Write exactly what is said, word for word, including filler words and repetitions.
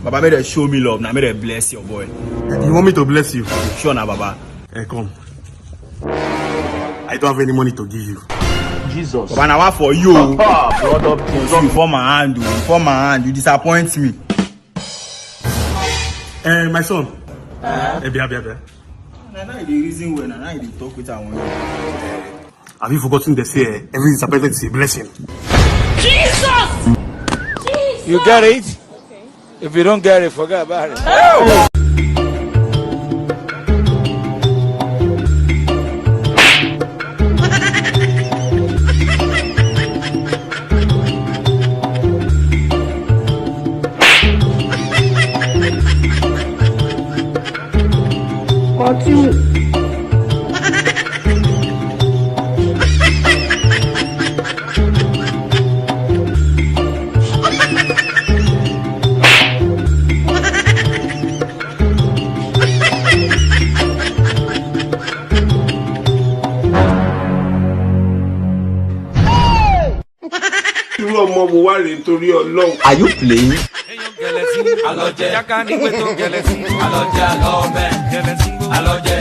Baba, make dem show me love, na make dem bless your boy. You want me to bless you? Sure na, Baba. Eh, come. I don't have any money to give you. Jesus. Baba, na one for you. Ah, blood of Jesus. You fall my hand, oh. You fall my hand. You disappoint me. Eh, my son. Eh, bia, bia, bia. Na now you dey reason well, na now you dey talk with am. Have you forgotten they say, eh, every disappointment is a blessing? Jesus! You get it? If you don't get it, forget about it. Continue. Irú ọmọ wo wá rèé nítorí Ọlọ́run? Are you playing? Alọjẹ. Jaka ni pe to gẹlẹsi. Alọjẹ alọbẹ. Gẹlẹsi. Alọjẹ.